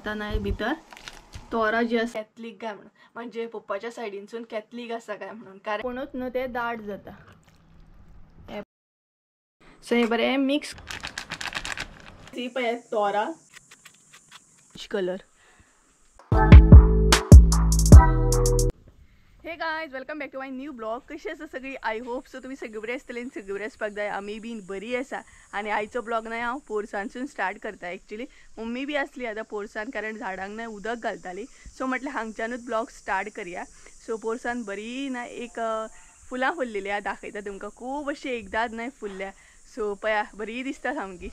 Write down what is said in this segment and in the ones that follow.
आतां न्हय भितर तोरां जी आसा कॅथलीक काय म्हणून, म्हणजे पप्पाच्या सायडीनसून कॅथलीक आसा काय म्हणून, कारण कोणूच न्हू ते दाट जाता. सो हे बरें मिक्स ही पळय तोरां colour. Hey guys, welcome back to my new blog. कशी आसा सगळी? I hope so तुमी सगळी बरी आसतली आनी सगळी बरी आसपाक जाय. आमी बीन बरी आसा. आनी आयचो ब्लॉग न्हय हांव पोरसांतसून स्टार्ट करता. एक्चुली मम्मी बी आसली आतां पोरसान, कारण झाडांक न्हय उदक घालताली. सो म्हटलें हांगच्यानूच ब्लॉग स्टार्ट करया. सो पोरसान बरी न्हय एक फुलां फुल्लेली आहा, दाखयता तुमकां. खूब अशी एकदांच न्हय फुल्ल्या. सो पळया बरी दिसता सामकी.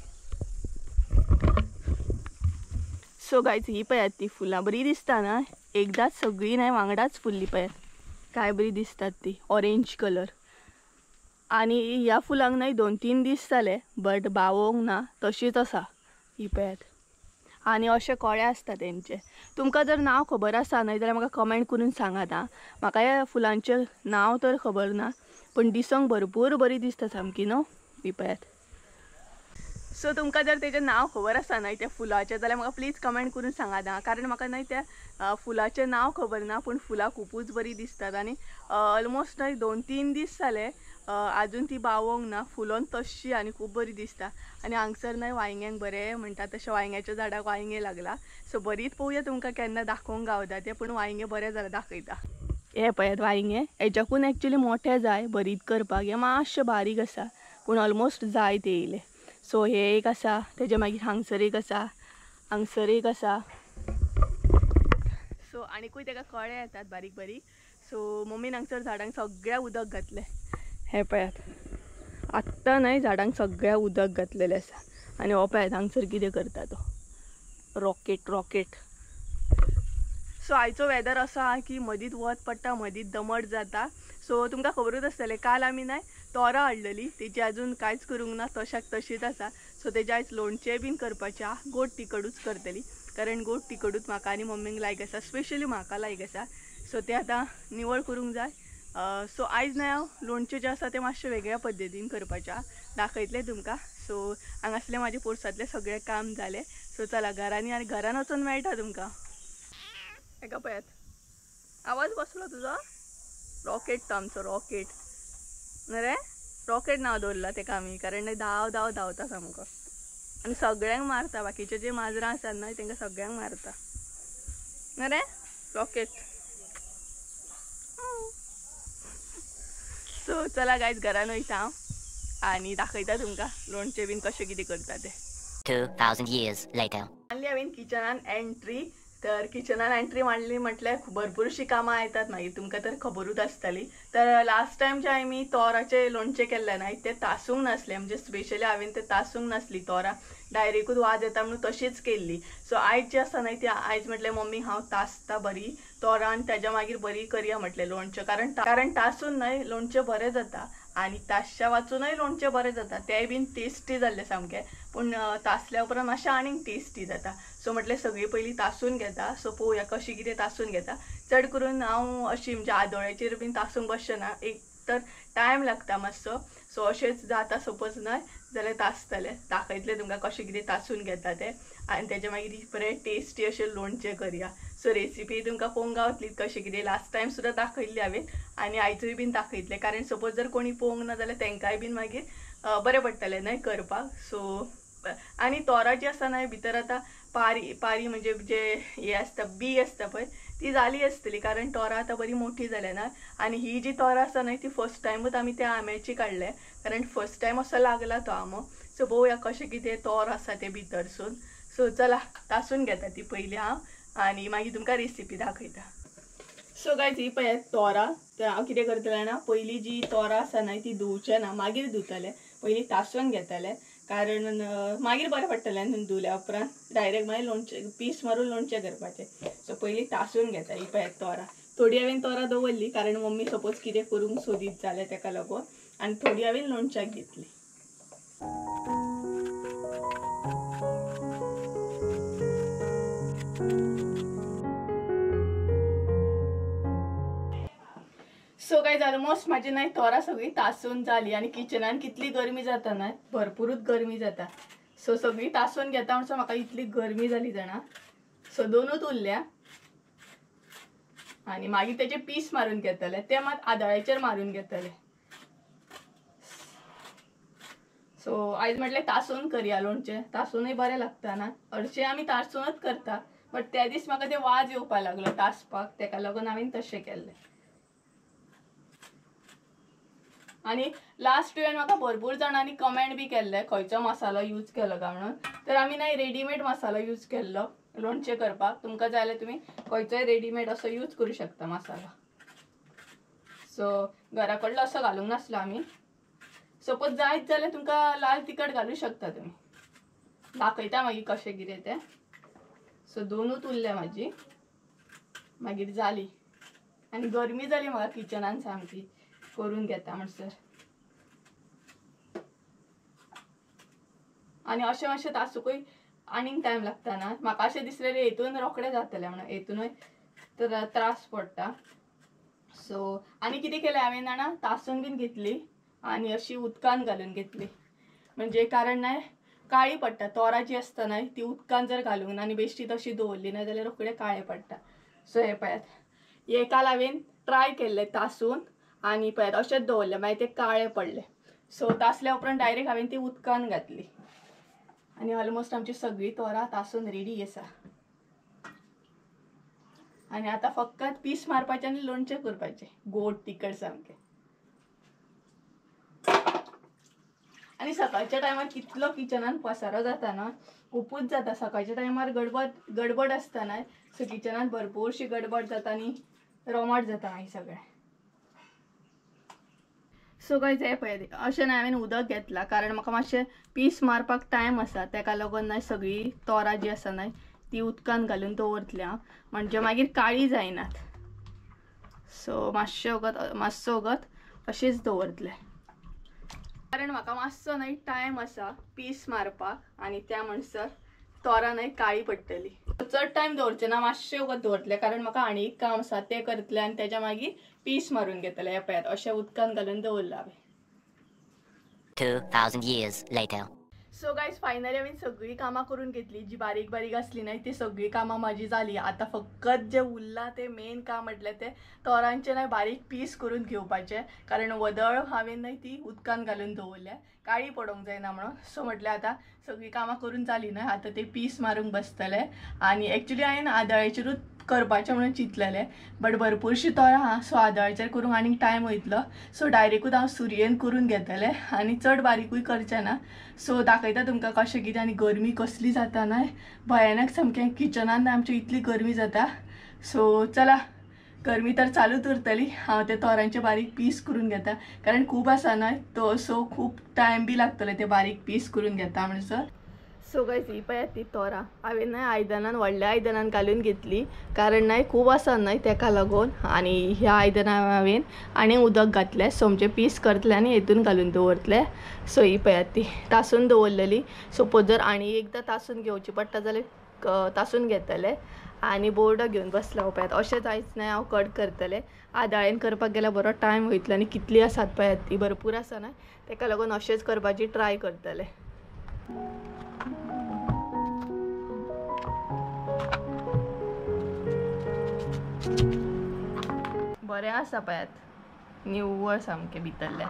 सो गायज ही पळयात ती फुलां बरी दिसता न्हय, एकदांच सगळीं न्हय वांगडाच फुल्ली पळयात काय बरी दिसतात ती, ऑरेंज कलर. आनी ह्या फुलांक न्हय 2-3 दीस जाले बट बावोंक ना, तशीच आसा ही पळयात. आनी अशे कळे आसता तेंचे. तुमकां जर नांव खबर आसा न्हय जाल्यार म्हाका कमेंट करून सांगात आं. म्हाका ह्या फुलांचें नांव तर खबर ना, पूण दिसोंक भरपूर बरी दिसता सामकी न्हू ही पळयात. सो तुमकां जर तेजें नांव खबर आसा न्हय त्या फुलाचें जाल्यार म्हाका प्लीज कमेंट करून सांगात आं, कारण म्हाका न्हय त्या फुलाचें नांव खबर ना, पूण फुलां खुबूच बरीं दिसतात. आनी ऑलमोस्ट न्हय 2-3 दीस जाले आजून ती बावोंक ना, फुलोन तश्शी आनी खूब बरी दिसता. आनी हांगसर न्हय वांयग्यांक बरें म्हणटा तशें वांयग्याच्या झाडाक वांयगें लागला. सो बरीच पळोवया तुमकां केन्ना दाखोवंक गावता तें, पूण वांयगें बरें जाल्यार दाखयता. हें पळयात वांयगें, हेच्याकून एक्चुली मोठें जाय भरीत करपाक, हें मातशें बारीक आसा पूण ऑलमोस्ट जाय तें येयलें. सो हे एक आसा, तेजे मागीर हांगसर एक आसा, हांगसर एक आसा. सो आनीकूय तेका कळे येतात बारीक बारीक. सो मम्मीन हांगसर झाडांक सगळ्या उदक घातलें. हें पळयात आत्तां न्हय झाडांक सगळ्या उदक घातलेलें आसा. आनी हो पळयात हांगसर कितें करता तो, रॉकेट रॉकेट. सो आयचो वेदर असो आहा की मदींच वत पडटा, मदींच दमट जाता. सो तुमकां खबरूच आसतलें काल आमी न्हय तोरां हाडलेली, तेजी अजून कांयच करूंक ना, तशाक तशीच आसा. सो तेजे आयज लोणचें बीन करपाचें आहा, गोड तिखटूच करतली, कारण गोड तिखटूच म्हाका आनी मम्मीक लायक आसा, स्पेशली म्हाका लायक आसा. सो तें आतां निवळ करूंक जाय. सो आयज न्हय हांव लोणचें जें आसा तें मातशें वेगळ्या पद्दतीन करपाचें आहा, दाखयतलें तुमकां. सो हांगासलें म्हाजें पोरसांतलें सगळें काम जालें. सो चला घरांनी, आनी घरान वचून मेळटा तुमकां. एका पळयात आवाज बसलो तुजो, रॉकेट तो आमचो रॉकेट न्हय रे, रॉकेट नांव दवरलां तेका आमी, कारण धांव धांव धांवता सामको आनी सगळ्यांक मारता. बाकीचे जे माजरां आसात न्हय तेंकां सगळ्यांक मारता न्हय रे रॉकेट. सो चला गायज घरान वयता हांव आनी दाखयता तुमकां लोणचें बीन कशें कितें करता तें. 2000 years later. मारली हांवें किचनान एंट्री. तर किचनान एंट्री मारली म्हटल्यार भरपूरशीं कामां येतात मागीर, तुमकां तर खबरूच आसतली. तर लास्ट टायम जे आमी तोराचें लोणचें केल्लें न्हय तें तासूंक नासलें, म्हणजे स्पेशली हांवें तें तासूंक नासली तोरां, डायरेक्टूच वाज येता म्हणून तशीच केल्ली. सो आयज जी आसा न्हय ती आयज म्हटलें मम्मी हांव तासता बरी तोरां आनी तेज्या मागीर बरी करया म्हटलें लोणचें, कारण तासून न्हय लोणचें बरें जाता आनी तासच्या वाचूनय लोणचें बरें जाता, तेंय बीन टेस्टी जाल्लें सामकें, पूण तासल्या उपरांत मातशें आनीक टेस्टी जाता. सो म्हटलें सगळीं पयलीं तासून घेता. सो पळोवया कशें कितें तासून घेता. चड करून हांव अशी म्हणजे आदोळ्याचेर बीन तासूंक बसचें ना, एक तर टायम लागता मातसो. सो अशेंच जाता सपोज न्हय जाल्यार तासतलें, दाखयतलें तुमकां कशें कितें तासून घेता तें, आनी तेजे मागीर बरें टेस्टी अशें लोणचें करया. सो रेसिपी तुमकां पळोवंक गावतली कशें कितें, लास्ट टायम सुद्दां दाखयल्ली हांवें आनी आयजूय बीन दाखयतलें, कारण सपोज जर कोणी पळोवंक ना जाल्यार तेंकांय बीन मागीर बरें पडटलें न्हय करपाक. सो आनी तोरां जी आसा न्हय भितर आतां पारी पारी म्हणजे जे हे आसता बी आसता पळय ती जाली आसतली, कारण तोरां आतां बरी मोठी जाल्या ना. आनी ही जी तोरां आसा न्हय ती फर्स्ट टायमूच आमी त्या आंब्याची काडले, कारण फर्स्ट टायम असो लागला तो आंबो. सो पळोवया कशें कितें तोर आसा तें भितरसून. सो चला तासून घेता ती पयलीं हांव आनी मागीर तुमकां रेसिपी दाखयता. सो गायज ही पळयात तोरां. तर हांव कितें करतलें जाणा, पयलीं जी तोरां आसा न्हय ती धुवचें ना, मागीर धुतलें, पयलीं तासून घेतलें, कारण मागीर बरें पडटलें न्हू धुल्या उपरांत डायरेक्ट मागीर लोणचें पीस मारून लोणचें करपाचें. सो पयलीं तासून घेता ही पळयात तोरां. थोडी हांवें तोरां दवरली कारण मम्मी सपोज कितें करूंक सोदीत जाल्यार तेका लागून, आनी थोडी हांवें लोणच्याक घेतली. सो गायज ऑलमोस्ट म्हाजी न्हय तोरां सगळीं तासून जाली. आनी किचनान कितली गरमी जाता न्हय, भरपुरूच गरमी जाता. सो सगळीं तासून घेता म्हणसर म्हाका इतली गरमी जाली जाणा. सो दोनूच उरल्या आनी मागीर तेजे पीस मारून घेतले, ते मात आदळ्याचेर मारून घेतले. सो आयज म्हटलें तासून करया लोणचें, तासूनय बरें लागता ना. हरशीं आमी तासूनच करता, बट त्या दीस म्हाका ते वाज येवपाक लागलो तासपाक, तेका लागून हांवें तशें केल्लें. आनी लास्ट इयर म्हाका भरपूर जाणांनी कमेंट बी केल्ले खंयचो मसालो यूज केलो काय म्हणून, तर आमी ना रेडीमेड मसालो यूज केल्लो लोणचें करपाक. तुमकां जाय जाल्यार तुमी खंयचोय रेडीमेड असो यूज करूं शकता मसालो. सो घरा कडलो असो घालूंक नासलो आमी. सपोज जायत जाल्यार तुमकां लाल तिखट घालूं शकता तुमी. दाखयता मागीर कशें कितें तें. सो दोनूच उरल्या म्हाजी, मागीर जाली. आनी गरमी जाली म्हाका किचनान सामकी करून घेता म्हणसर. आनी अशें मातशें तासुकूय आनीक टायम लागता ना. म्हाका अशें दिसलेलें हेतून रोखडें जातलें म्हणून, हेतूनय तर त्रास पडटा. सो आनी कितें केलें हांवें जाणा, तासून बीन घेतली आनी अशी उदकान घालून घेतली. म्हणजे कारण न्हय काळी पडटा तोरां जी आसता न्हय ती उदकान जर घालूंक ना आनी बेश्टी तशी दवरली ना जाल्यार रोखडें काळें पडटा. सो हें पळयात, हे काल हांवें ट्राय केल्लें तासून आनी पळयात अशेंच दवरलें, मागीर तें काळें पडलें. सो तासल्या उपरांत डायरेक्ट हांवें ती उदकान घातली आनी ऑलमोस्ट आमची सगळी तोरां तासून रेडी आसा. आनी आतां फकत पीस मारपाचें आनी लोणचें करपाचें, गोड तिखट सामकें. आनी सकाळच्या टायमार कितलो किचनान पसारो जाता ना, खुपूच जाता. सकाळच्या टायमार गडबड गडबड आसता न्हय, सो किचनान भरपूरशी गडबड जाता आनी रोमाट जाता मागीर सगळें. सो गायज हें पळय, अशें न्हय हांवें उदक घेतलां कारण म्हाका मातशें पीस मारपाक टायम आसा, तेका लागून न्हय सगळीं तोरां जी आसा न्हय ती उदकान घालून दवरतलें हांव, म्हणजे मागीर काळी जायनात. सो मातशें वगत मातसो वगत अशेंच दवरतलें, कारण म्हाका मातसो न्हय टायम आसा पीस मारपाक आनी त्या म्हणसर तोरां न्हय काळी पडटली. चड टायम दवरचें ना, मातशें वगत दवरतलें कारण म्हाका आनी एक काम आसा तें करतलें आनी तेज्या मागीर पीस मारून घेतलें. हें पळयात अशें उदकान घालून दवरलां हांवें. 2000 years later. So guys finally हांवें सगळीं कामां करून घेतली, जी बारीक बारीक आसली न्हय ती सगळीं कामां म्हाजी जाली. आतां फकत जें उरलां तें मेन काम म्हटलें तें तोरांचें न्हय बारीक पीस करून घेवपाचें, कारण वदळ हांवें न्हय ती उदकान घालून दवरल्या, काळी पडोंक जायना म्हणून. सो म्हटलें आतां सगळीं कामां करून जाली न्हय, आतां ते पीस मारूंक बसतले. आनी एक्चुली हांवें आदळ्याचेरूच करपाचें म्हणून चिंतलेलें, बट भरपूरशीं तोरां आहा, सो आदळ्याचेर करूंक आनीक टायम वयतलो. सो डायरेक्टूच हांव सुरयेन करून घेतलें आनी चड बारीकूय करचें ना. सो दाखयता तुमकां कशें कितें. आनी गरमी कसली जाता न्हय, भयानक सामकें किचनान आमची इतली गरमी जाता. सो चला, गरमी तर चालूच उरतली. हांव ते तोरांचे बारीक पीस करून घेता कारण खूब आसा न्हय तो, सो खूब टायम बी लागतले ते बारीक पीस करून घेता म्हणसर. सो गायज ही पळयात ती तोरां हांवें न्हय आयदनान व्हडल्या आयदनान घालून घेतली, कारण न्हय खूब आसा न्हय तेका लागून. आनी ह्या आयदनान हांवें आनी उदक घातलें, सो म्हणजे पीस करतलें आनी हेतून घालून दवरतलें. सो ही पळयात ती तासून दवरलेली. सपोज जर आनी एकदां तासून घेवची पडटा जाल्यार तासून घेतले. आनी बोर्डो घेवन बसला हांव पळयात, अशें जायच न्हय हांव कट करतलें. आदाळेन करपाक गेल्यार बरो टायम वयतलो आनी कितली आसात पळयात ती भरपूर आसा न्हय, तेका लागून अशेंच करपाची ट्राय करतलें. बरें आसा पळयात, निव्वळ सामकें भितरल्यान.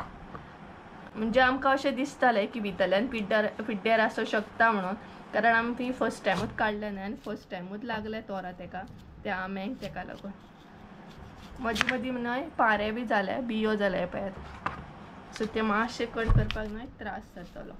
म्हणजे आमकां अशें दिसतालें की भितरल्यान पिड्ड्यार पिड्ड्यार आसूं शकता म्हणून, कारण आमी फर्स्ट टायमूच काडलें न्हय आनी फर्स्ट टायमूच लागलें तोरां तेका त्या आंब्यांक, तेका लागून मदीं मदीं न्हय पारे बी जाले, बियो जाले पळयात. सो ते मातशें कट करपाक न्हय त्रास जातलो.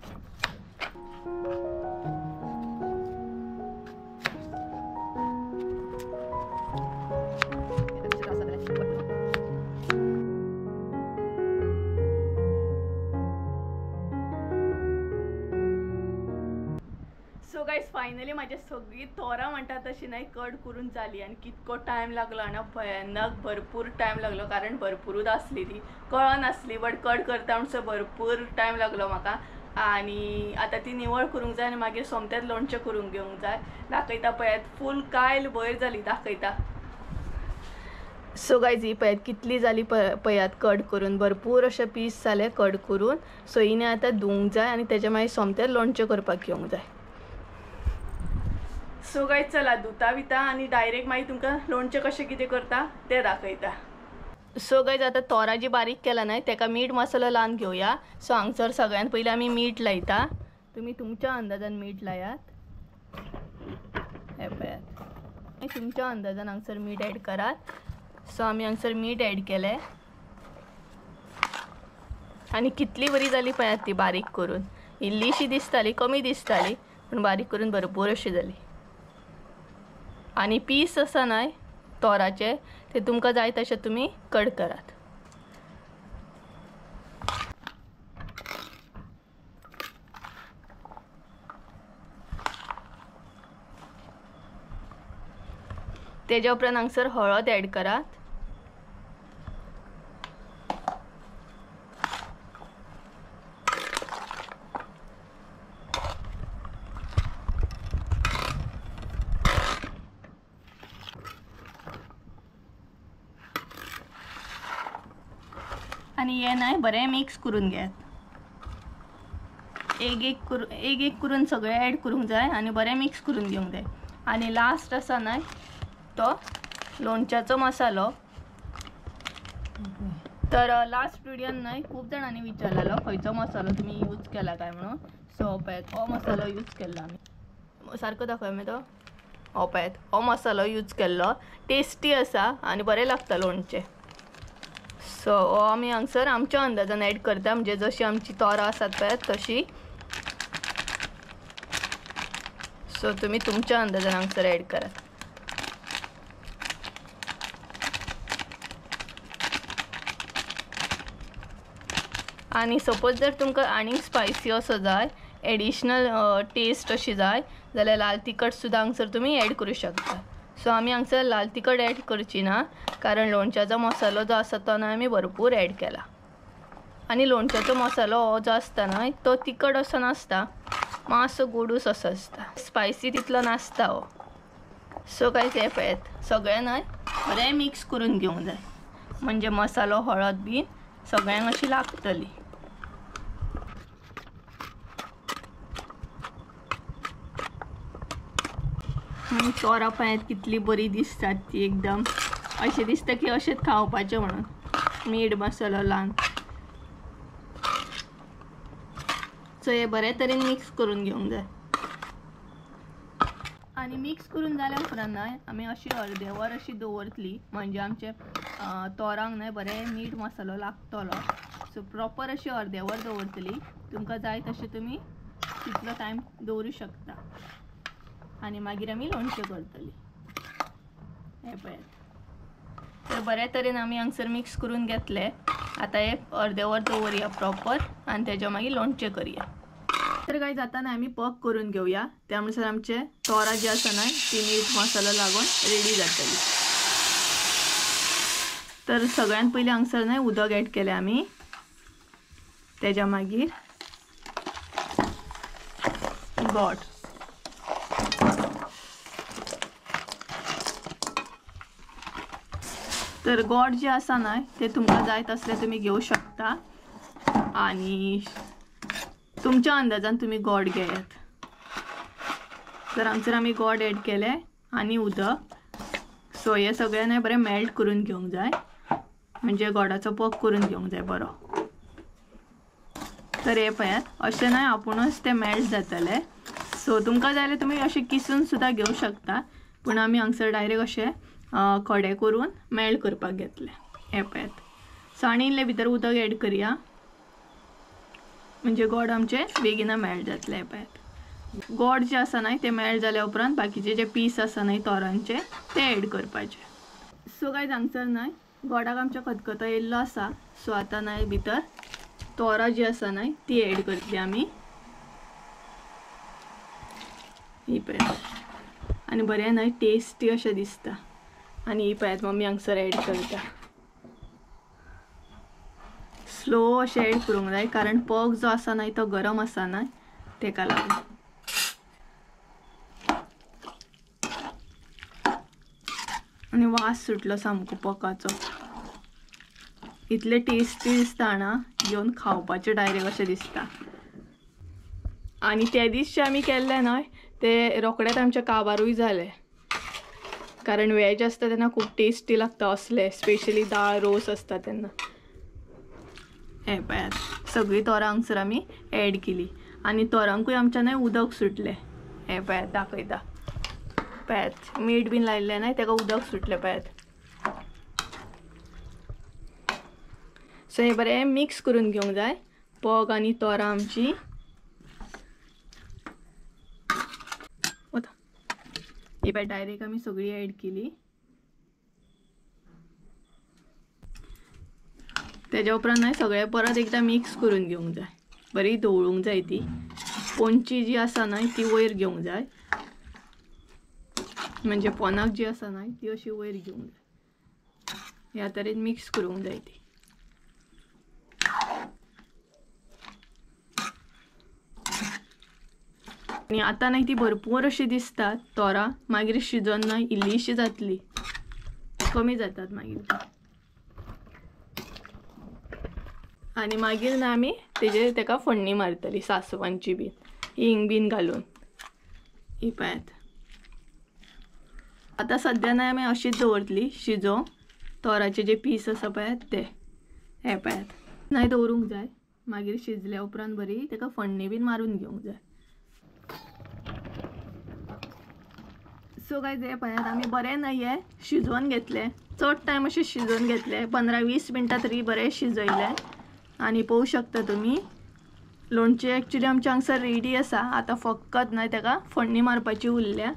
सो गायज फायनली म्हाजी सगळी तोरां म्हणटा तशी न्हय कट करून जाली. आनी कितको टायम लागलो आनी भयानक भरपूर टायम लागलो, कारण भरपूरूच आसली ती, कळनासली, बट कट करता म्हणसर भरपूर टायम लागलो म्हाका. आनी आतां ती निवळ करूंक जाय आनी मागीर सोमतेंच लोणचें करूंक घेवंक जाय. दाखयता पळयात फूल कायल वयर जाली, दाखयता. सो गायज ही पळयात कितली जाली पळयात कट करून, भरपूर अशे पीस जाले कट करून. सो हिने आतां धुवंक जाय आनी तेजे मागीर सोमतेंच लोणचें करपाक घेवंक जाय. सो गायज चला धुता बिता आनी डायरेक्ट मागीर तुमकां लोणचें कशें कितें करता तें दाखयता। सो गायज आतां तोरां जी बारीक केला न्हय तेका मीठ मसालो लावन घेवया। सो हांगसर सगळ्यान पयलीं आमी मीठ लायता, तुमी तुमच्या अंदाजान मीठ लायात। हे पळयात तुमच्या अंदाजान हांगसर मीठ एड करात। सो आमी हांगसर मीठ एड केलें आनी कितली बरी जाली पळयात ती बारीक करून, इल्लीशी दिसताली कमी दिसताली पूण बारीक करून भरपूर अशी जाली। आनी पीस आसा न्हय तोराचे ते तुमकां जाय तशें तुमी कट करात। तेज्या उपरांत हांगसर हळद एड करात। आनी हे न्हय बरें मिक्स करून घेयात, एक एक एक करून सगळें एड करूंक जाय आनी बरें मिक्स करून घेवंक जाय। आनी लास्ट आसा न्हय तो लोणच्याचो मसालो। तर लास्ट व्हिडियोन न्हय खूब जाणांनी विचारलेलो खंयचो मसालो तुमी यूज केला काय म्हणून। सो पळयात हो मसालो यूज केल्लो आमी, सारको दाखय मागीर तो, हो पळयात हो मसालो यूज केल्लो, टेस्टी आसा आनी बरें लागता लोणचें। सो हो आमी हांगसर आमच्या अंदाजान एड करता, म्हणजे जशी आमची तोरां आसात पळयात तशी। सो तुमी तुमच्या अंदाजान हांगसर एड करात। आनी सपोज जर तुमकां आनीक स्पायसी असो जाय, एडिशनल टेस्ट अशी जाय जाल्यार लाल तिखट सुद्दां हांगसर तुमी एड करूं शकता। सो आमी हांगसर लाल तिखट एड करची ना, कारण लोणच्याचो मसालो जो आसा तो न्हय आमी भरपूर एड केला। आनी लोणच्याचो मसालो हो जो आसता न्हय तो तिखट असो नासता, मातसो गोडूस असो आसता, स्पायसी तितलो नासता हो। सो काय ते पळयात सगळें न्हय बरें मिक्स करून घेवंक जाय, म्हणजे मसालो हळद बी सगळ्यांक अशी लागतली। तोरां पळयात कितली बरी दिसतात ती, एकदम अशें दिसता की अशेंच खावपाचें म्हणून मीठ मसालो लावन। सो हे बरे तरेन मिक्स करून घेवंक जाय। आनी मिक्स करून जाल्या उपरांत न्हय आमी अशी अर्दे वर अशी दवरतली, म्हणजे आमचे तोरांक न्हय बरें मीठ मसालो लागतलो। सो प्रॉपर अशी अर्दे वर दवरतली, तुमकां जाय तशें तुमी तितलो टायम दवरूं शकता। आनी मागीर आमी लोणचें करतली। हें पळयात तर बऱ्या तरेन आमी हांगसर मिक्स करून घेतले। आतां हे अर्दे वर दवरया प्रॉपर आनी तेज्या मागीर लोणचें करया। तर काय जाता न्हय आमी पक करून घेवया, त्या म्हणसर आमचे तोरां जी आसा न्हय ती मीठ मसालो लागून रेडी जातली। तर सगळ्यात पयलीं हांगसर न्हय उदक एड केलें आमी, तेज्या मागीर गोड, तर गोड जे आसा न्हय ते तुमकां जाय तसले तुमी घेवं शकता आनी तुमच्या अंदाजान तुमी गोड घेयात। तर हांगसर आमी गोड एड केले आनी उदक। सो हे सगळें न्हय बरें मेल्ट करून घेवंक जाय, म्हणजे गोडाचो पक करून घेवंक जाय बरो। तर हे पळयात अशें न्हय आपुणूच ते मेल्ट जातले। सो तुमकां जाय जाल्यार तुमी अशें किसून सुद्दां घेवं शकता, पूण आमी हांगसर डायरेक्ट अशें खडे करून मेल्ट करपाक घेतले। हे पळयात सो आनी इल्लें भितर उदक एड करया, म्हणजे गोड आमचे बेगीन मेल्ट जातले। हे पळयात गोड जे आसा न्हय ते मेल्ट जाल्या उपरांत बाकीचे जे पीस आसा न्हय तोरांचे ते एड करपाचे। सो काय हांगसर न्हय गोडाक आमच्या खतखतो येयल्लो आसा। सो आतां न्हय भितर तोरां जी आसा न्हय ती एड करतली आमी। ही पळयात आनी बरें न्हय टेस्टी अशें दिसता। आनी ही पळयात मम्मी हांगसर एड करता, स्लो अशें एड करूंक जाय, कारण पक जो आसा न्हय तो गरम आसा न्हय तेका लागून। आनी वास सुटलो सामको पकाचो, इतले टेस्टी दिसता ना घेवन खावपाचें डायरेक्ट अशें दिसता। आनी ते दीस जे आमी केल्ले न्हय ते रोखडेच आमच्या काबारूय जाले, कारण वेज आसता तेन्ना खूब टेस्टी लागता असले, स्पेशली दाळ रोस आसता तेन्ना. हे पळयात सगळीं तोरां हांगसर आमी एड केली आनी तोरांकूय आमच्या न्हय उदक सुटलें. हे पळयात दाखयता, पळयात मीठ बीन लायिल्लें न्हय ताका उदक सुटलें पळयात. सो हे बरें मिक्स करून घेवंक जाय पग आनी तोरां आमची. ही पळय डायरेक्ट आमी सगळी एड केली. तेज्या उपरांत न्हय सगळें परत एकदां मिक्स करून घेवंक जाय, बरी धवळूंक जाय ती पोंची जी आसा न्हय ती वयर घेवंक जाय, म्हणजे पोनाक जी आसा न्हय ती अशी वयर घेवंक जाय. ह्या तरेन मिक्स करूंक जाय ती. आनी आतां न्हय ती भरपूर अशी दिसतात तोरां, मागीर शिजोन न्हय इल्लीशी जातली, कमी जातात मागीर. आनी मागीर न्हय आमी तेजेर तेका फोडणी मारतली सासवांची बीन हिंग बीन घालून. ही पळयात आतां सद्या न्हय आमी अशीच दवरतली शिजोवंक तोराचे जे पीस आसा पळयात ते. हे पळयात न्हय दवरूंक जाय, मागीर शिजल्या उपरांत बरी तेका फोडणी बीन मारून घेवंक जाय. सो गायज हे पळयात आमी बरें न्हय हे शिजोवन घेतलें, चड टायम अशें शिजोवन घेतलें, 15-20 मिनटां तरी बरें शिजयलें. आनी पळोवंक शकता तुमी लोणचें एक्चुली आमचें हांगसर रेडी आसा. आतां फकत न्हय ताका फोडणी मारपाची उरल्या.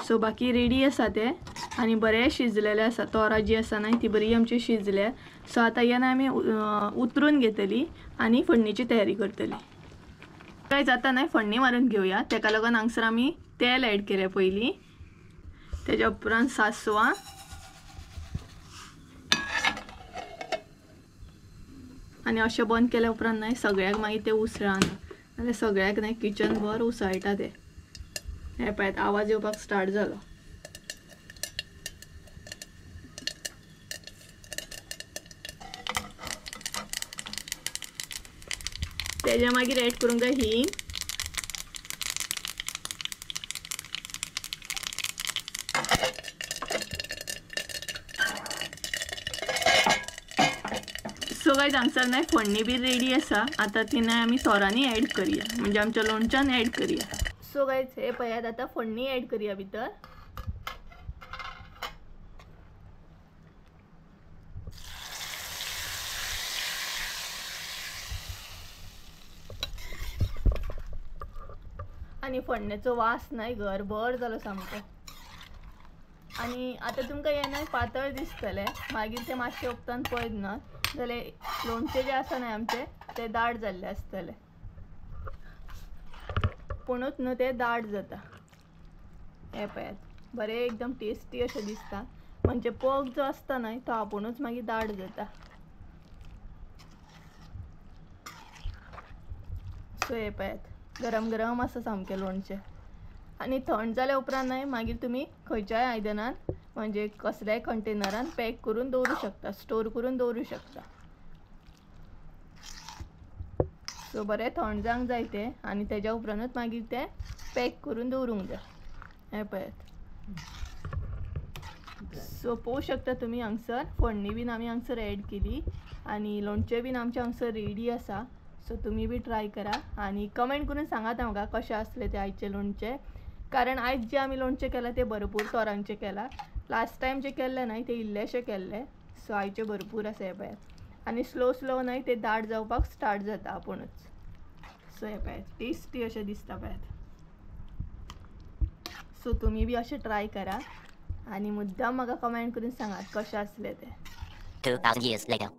सो बाकी रेडी आसा तें आनी बरें शिजलेलें आसा. तोरां जी आसा न्हय ती बरी आमची शिजल्या. सो आतां हें न्हय आमी उतरून घेतली आनी फोडणीची तयारी करतली. काय आतां न्हय फोडणी मारून घेवया. तेका लागून हांगसर आमी तेल एड केलें पयलीं, तेज्या उपरांत सासवां, आनी अशें बंद केल्या उपरांत न्हय सगळ्याक मागीर तें उसळना, नाल्यार सगळ्याक न्हय किचन भर उसळटा तें. हें पळयात आवाज येवपाक स्टार्ट जालो. तेज्या मागीर एड करूंक जाय हिंग, सो गायज हांगसर न्हय फोडणी बी रेडी आसा. आतां ती न्हय आमी तोरांनी एड करया, म्हणजे आमच्या लोणच्यान एड करया. सो गायज हे पळयात आतां फोडणी एड करया भितर. आनी फोडणेचो वास न्हय घरभर जालो सामको. आनी आतां तुमकां हें न्हय पातळ दिसतलें, मागीर तें मातशें उक्तान पळयत न्हय जाल्यार लोणचें जें आसा न्हय आमचें तें दाट जाल्लें आसतलें, पुणूच न्हय तें दाट जाता. हें पळयात बरें एकदम टेस्टी अशें दिसता, म्हणजे पग जो आसता न्हय तो आपुणूच मागीर दाट जाता. सो हें पळयात गरम गरम आसा सामकें लोणचें. आनी थंड जाल्या उपरांत न्हय मागीर तुमी खंयच्याय आयदनान म्हणजे कसल्याय कंटेनरान पॅक करून दवरूं शकता, स्टोर करून दवरूं शकता. सो बरें थंड जावंक जाय तें आनी तेज्या उपरांतूच मागीर तें पॅक करून दवरूंक जाय. हें पळयात सो पळोवंक शकता तुमी हांगसर फोडणी बीन आमी हांगसर एड केली आनी लोणचें बीन आमचें हांगसर रेडी आसा. सो तुमी बी ट्राय करा आनी कमेंट करून सांगात म्हाका कशें आसलें तें आयचें लोणचें, कारण आयज जें आमी लोणचें केलां तें भरपूर तोरांचें केलां. लास्ट टायम जें केल्लें न्हय तें इल्लेंशें केल्लें. सो आयचें भरपूर आसा हें पळयात. आनी स्लो स्लो न्हय तें दाट जावपाक स्टार्ट जाता आपुणूच. सो हें पळयात टेस्टी अशें दिसता पळयात. सो तुमी बी अशें ट्राय करा आनी मुद्दाम म्हाका कमेंट करून सांगात कशें आसलें तें. 2000 years later.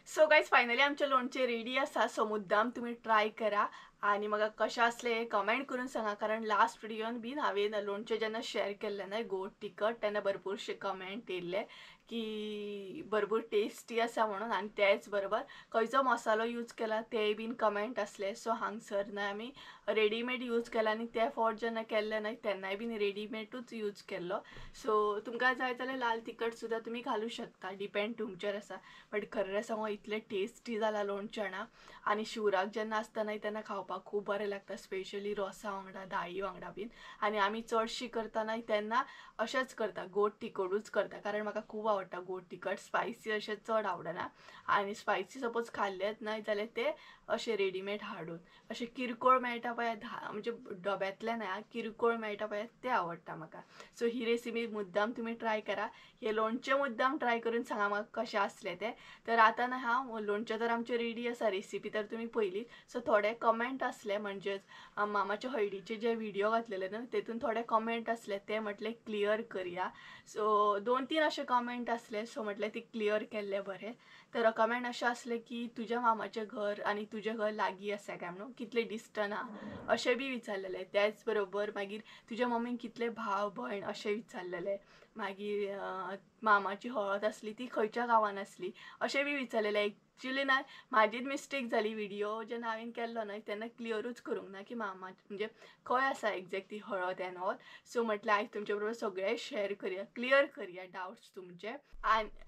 So guys finally आमचें लोणचें रेडी आसा. सो मुद्दाम तुमी ट्राय करा आनी म्हाका कशें आसलें हें कमेंट करून सांगा, कारण लास्ट व्हिडियोन बीन हांवें लोणचें जेन्ना शेअर केल्लें न्हय गोड तिखट तेन्ना भरपूरशे कमेंट येयल्ले की भरपूर टेस्टी आसा म्हणून, आनी तेच बरोबर खंयचो मसालो यूज केला तेय बीन कमेंट आसले. सो हांगसर न्हय आमी रेडीमेड यूज केला आनी ते फावट जेन्ना केल्ले न्हय तेन्नाय बीन रेडीमेडूच यूज केल्लो. सो तुमकां जाय जाल्यार लाल तिखट सुद्दां तुमी घालूं शकता, डिपेंड तुमचेर आसा. बट खरें सांगू इतलें टेस्टी जाला लोणचें ना, आनी शिवराक जेन्ना आसता न्हय तेन्ना खावपाक खावपाक खूब बरें लागता, स्पेशली रोसा वांगडा, दाळी वांगडा बीन. आनी आमी चडशी करतना तेन्ना अशेंच करता, गोड तिखटूच करता, कारण म्हाका खूब आवडटा गोड तिखट. स्पायसी अशें चड आवडना आनी स्पायसी सपोज खाल्लेच ना जाल्यार ते अशें रेडीमेड हाडून अशें किरकोळ मेळटा पळय, म्हणजे डब्यांतल्यान न्हय, किरकोळ मेळटा पळय ते आवडटा म्हाका. सो ही रेसिपी मुद्दाम तुमी ट्राय करा, हे लोणचें मुद्दाम ट्राय करून सांगा म्हाका कशें आसलें तें. तर आतां ना हांव लोणचें तर आमचें रेडी आसा, रेसिपी तर तुमी पयली. सो थोडे कमेंट आसले, म्हणजेच मामाचे हळदीचे जे व्हिडिओ घातलेले न्हू तेतून थोडे कमेंट आसले ते म्हटलें क्लियर करया. सो 2-3 अशे कमेंट आसले, सो म्हटलें ती क्लियर केल्ले बरें. तर कमेंट अशें आसलें की तुज्या मामाचें घर आनी तुजें घर लागीं आसा काय म्हणून, कितले डिस्टन्स आहा अशें बी विचारलेलें. त्याच बरोबर मागीर तुज्या मम्मीन कितले भाव भयण अशें विचारलेलें. मागीर मामाची हळद आसली ती खंयच्या गांवान आसली अशें बी विचारलेलें. एक्चुली ना म्हाजीच मिस्टेक जाली, व्हिडिओ जेन्ना हांवें केल्लो न्हय तेन्ना क्लियरूच करूंक ना की मामा म्हणजे खंय आसा एग्जॅक्ट ती हळद एन्ड ऑल. सो म्हटलें आयज तुमचे बरोबर सगळें शेअर करया, क्लियर करया डावट्स तुमचे.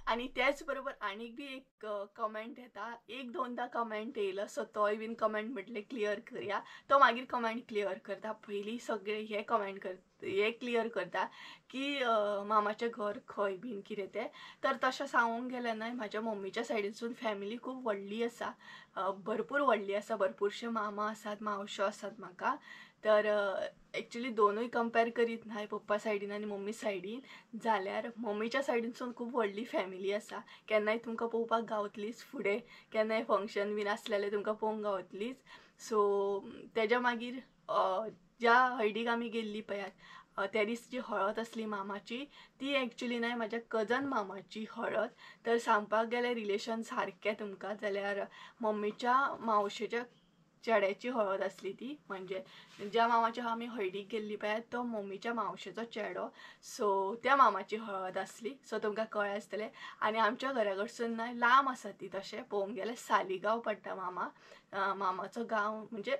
आनी त्याच बरोबर आनीक बी एक कमेंट येता, 1-2दा कमेंट येयलो, सो तोय बीन कमेंट म्हटलें क्लियर करया. तो मागीर कमेंट क्लियर करता, पयलीं सगळे हे कमेंट करता, हे क्लियर करता की मामाचें घर खंय बीन कितें तें. तर तशें सांगूंक गेलें न्हय, म्हाज्या मम्मीच्या सायडीनसून फॅमिली खूब व्हडली आसा, भरपूर व्हडली आसा, भरपूरशे मामा आसात, मावश्यो आसात म्हाका. तर एक्चुली दोनूय कंपेर करीत न्हय, पप्पा सायडीन आनी मम्मी सायडीन, जाल्यार मम्मीच्या सायडीनसून खूब व्हडली फॅमिली आसा. केन्नाय तुमकां पळोवपाक गावतलीच फुडें, केन्नाय फंक्शन बीन आसलें जाल्यार तुमकां पळोवंक गावतलीच. सो तेज्या मागीर ज्या हळदीक आमी गेल्ली पळयात त्या दीस जी हळद आसली मामाची ती एक्चुली न्हय म्हाज्या कजन मामाची हळद. तर सांगपाक गेल्यार रिलेशन सारकें तुमकां जाल्यार मम्मीच्या मावशेच्या चेड्याची हळद आसली ती, म्हणजे ज्या मामाच्या आमी हळदीक गेल्ली पळयात तो मम्मीच्या मावशेचो चेडो, सो त्या मामाची हळद आसली. सो तुमकां कळ्ळें आसतलें. आनी आमच्या घरा कडसून न्हय लांब आसा ती, तशें पळोवंक गेल्यार सालिगांव पडटा मामा, मामाचो गांव म्हणजे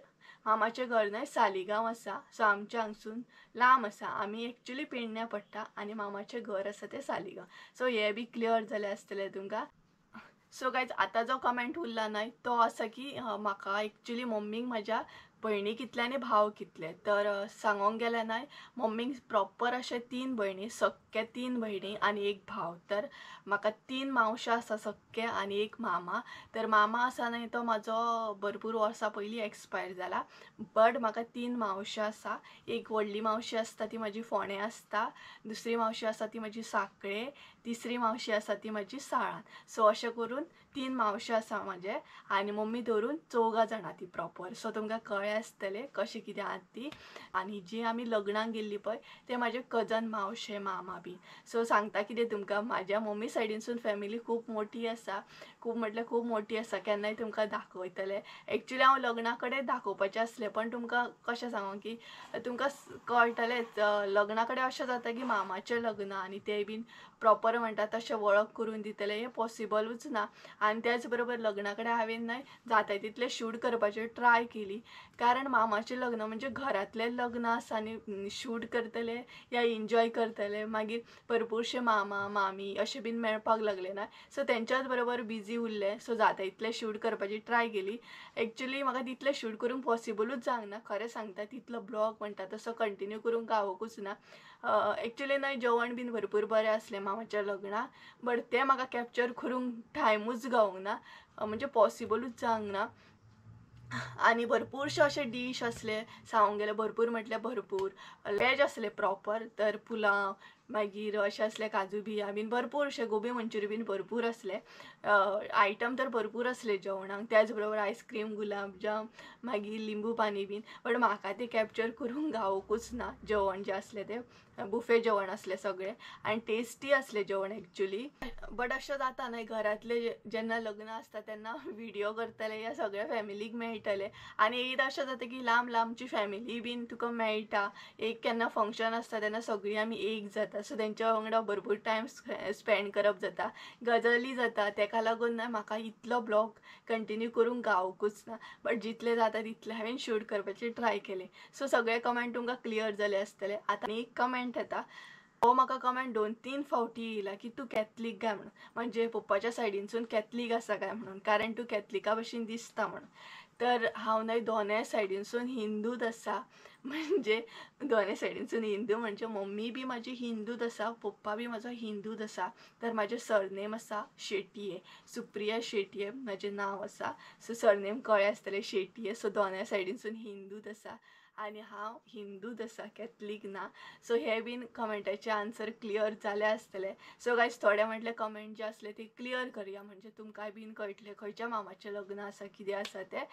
मामाचें घर न्हय सालिगांव आसा. सो आमच्या हांगसून लांब आसा, आमी एक्चुली पेडण्या पडटा आनी मामाचें घर आसा तें सालिगांव. सो हें बी क्लियर जालें आसतलें तुमकां. सो गायज आतां जो कमेंट उरला न्हय तो आसा की म्हाका एक्चुली मम्मीक म्हाज्या भयणी कितले आनी भाव कितले. तर सांगोंक गेल्यार न्हय मम्मीक प्रॉपर अशे 3 भयणी, सख्खे 3 भयणी आनी एक भाव. तर म्हाका 3 मावश्यो आसा सख्खे आनी एक मामा. तर मामा आसा न्हय तो म्हाजो भरपूर वर्सां पयलीं एक्सपायर जाला, बट म्हाका 3 मावश्यो आसा. एक व्हडली मावशी आसता ती म्हाजी फोंडें आसता, दुसरी मावशी आसा ती म्हाजी सांकळे, तिसरी मावशी आसा ती म्हाजी साळान. सो अशें करून 3 मावश्यो आसा म्हाजे आनी मम्मी धरून 4 जाणां ती प्रॉपर. सो तुमकां कळ्ळें आसतलें कशें कितें आहा ती. आनी जी आमी लग्नाक गेल्ली पळय ते म्हाजे कजन मावशे मामा बी. सो सांगता कितें तुमकां, म्हाज्या मम्मी सायडीनसून फॅमिली खूब मोठी आसा, खूब म्हटल्यार खूब मोठी आसा. केन्नाय तुमकां दाखयतलें. एक्चुली हांव लग्ना कडेन दाखोवपाचें आसलें, पण तुमकां कशें सांगू की तुमकां कळटलेंच लग्ना कडेन अशें जाता की मामाचें लग्न आनी तें बीन प्रॉपर म्हणटा तशें वळख करून दितलें हें पॉसिबलूच ना. आनी त्याच बरोबर लग्ना कडेन हांवें न्हय जाता तितलें शूट करपाचें ट्राय केली, कारण मामाचें लग्न म्हणजे घरांतलें लग्न आसा आनी शूट करतले या एन्जॉय करतले, मागीर भरपूरशे मामा मामी अशें बीन मेळपाक लागले ना, सो तेंच्याच बरोबर बिजी उरलें. सो जाता तितलें शूट करपाची ट्राय केली. एक्चुली म्हाका तितलें शूट करूंक पॉसिबलूच जावंक ना, खरें सांगता. तितलो ब्लॉग म्हणटा तसो कंटिन्यू करूंक गावोकूच ना. एक्चुली न्हय जेवण बीन भरपूर बरें आसलें मामाच्या लग्नाक, बट तें म्हाका कॅप्चर करूंक टायमूच गावोंक ना, म्हणजे पॉसिबलूच जावंक ना. आनी भरपूरशे अशे डीश आसले सांगूंक गेल्यार, भरपूर म्हटल्यार भरपूर वेज आसले प्रॉपर. तर पुलाव, मागीर अशें आसले काजू बिया बीन भरपूरशे, गोबी मंचुरी बीन भरपूर आसले, आयटम तर भरपूर आसले जेवणाक. त्याच बरोबर आयस्क्रीम, गुलाबजाम, मागीर लिंबू पाणी बीन. बट म्हाका तें कॅप्चर करूंक गावोकूच ना. जेवण जें आसलें तें बुफे जेवण आसलें सगळें आनी टेस्टी आसलें जेवण एक्चुली. बट अशें जाता न्हय घरांतलें जेन्ना लग्न आसता तेन्ना व्हिडियो करतले या सगळ्या फॅमिलीक मेळटले, आनी एकदां अशें जाता की लांब लांबची फॅमिली बीन तुका मेळटा. एक केन्ना फंक्शन आसता तेन्ना सगळीं आमी एक जाता, सो तेंच्या वांगडा भरपूर टायम स्पेंड करप जाता, गजाली जाता. तेका लागून न्हय म्हाका इतलो ब्लॉग कंटिन्यू करूंक गावोकूच ना, बट जितलें जाता तितलें हांवें शूट करपाचें ट्राय केलें. सो सगळे कमेंट तुमकां क्लियर जाले आसतले. आतां एक कमेंट येता, हो म्हाका कमेंट 2-3 फावटी येयला की तूं कॅथलीक काय म्हणून, म्हणजे पप्पाच्या सायडीनसून कॅथलीक आसा काय म्हणून, कारण तूं कॅथलिका भशेन दिसता म्हणून. तर हांव न्हय दोनूय सायडीनसून हिंदूच आसा, म्हणजे दोनूय सायडीनसून हिंदू म्हणजे मम्मी बी म्हाजी हिंदूच आसा, पप्पा बी म्हाजो हिंदूच आसा. तर म्हाजें सरनेम आसा शेटये, सुप्रिया शेटये म्हाजें नांव आसा. सो सरनेम कळ्ळें आसतलें शेटये. सो दोनूय सायडीनसून हिंदूच आसा आनी हांव हिंदूच आसा, कॅथलीक ना. सो हे बीन कमेंटाचे आन्सर क्लियर जाले आसतले. सो गायज थोडे म्हटले कमेंट जे आसले ते क्लियर करया, म्हणजे तुमकांय बीन कळटलें खंयच्या मामाचें लग्न आसा, कितें आसा तें.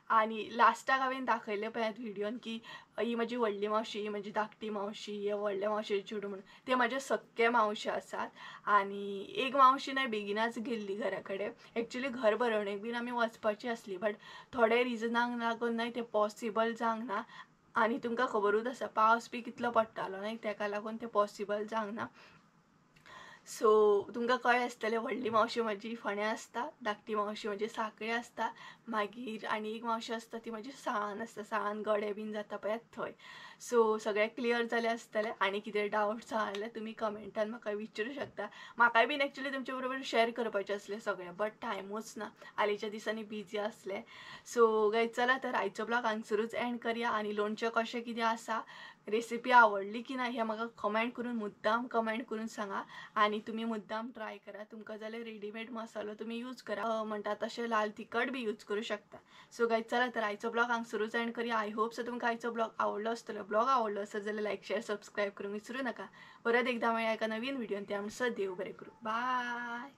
आनी लास्टाक हांवें दाखयलें पळयात व्हिडियोन की ही म्हाजी व्हडली मावशी, ही म्हाजी धाकटी मावशी, हे व्हडले मावशेचे चेडूं म्हणून. ते म्हाजे सक्के मावशे आसात. आनी एक मावशी न्हय बेगिनाच गेल्ली घरा कडेन. एक्चुली घर भरोवणेक बीन आमी वचपाची आसली, बट थोडे रिजनांक लागून न्हय तें पॉसिबल जावंक ना. आनी तुमकां खबरूच आसा पावस बी कितलो पडटालो न्हय, तेका लागून तें पॉसिबल जावंक ना. सो तुमकां कळ्ळें आसतलें व्हडली मावशी म्हाजी फोंड्या आसता, धाकटी मावशी म्हजी सांखळे आसता, मागीर आनी एक मावशी आसता ती म्हाजी साळान आसता, साळान गडे बीन जाता पळयात थंय. सो सगळें क्लियर जालें आसतलें. आनी कितें डावट्स आहा जाल्यार तुमी कमेंटान म्हाका विचारूं शकता. म्हाकाय बीन एक्चुली तुमचे बरोबर शेअर करपाचें आसलें सगळें, बट टायमूच ना, हालींच्या दिसांनी बिजी आसलें. सो गायज चला तर आयचो ब्लॉग हांगसरूच एंड करया. आनी लोणचें कशें कितें आसा, रेसिपी आवडली की ना हें म्हाका कमेंट करून, मुद्दाम कमेंट करून सांगा. आनी तुमी मुद्दाम ट्राय करा. तुमकां जाल्यार रेडीमेड मसालो तुमी यूज करा, म्हणटा तशें लाल तिखट बी यूज करूं शकता. सो गायज चला तर आयचो ब्लॉग हांगसरूच एंड करया. I hope so तुमकां आयचो ब्लॉग आवडलो आसतलो. ब्लॉग आवडलो आसत जाल्यार लायक शेअर सबस्क्रायब करूंक विसरूं नाका. परत एकदां मेळया एका नवीन व्हिडियोन. त्या म्हणसर देव बरें करूं. बाय.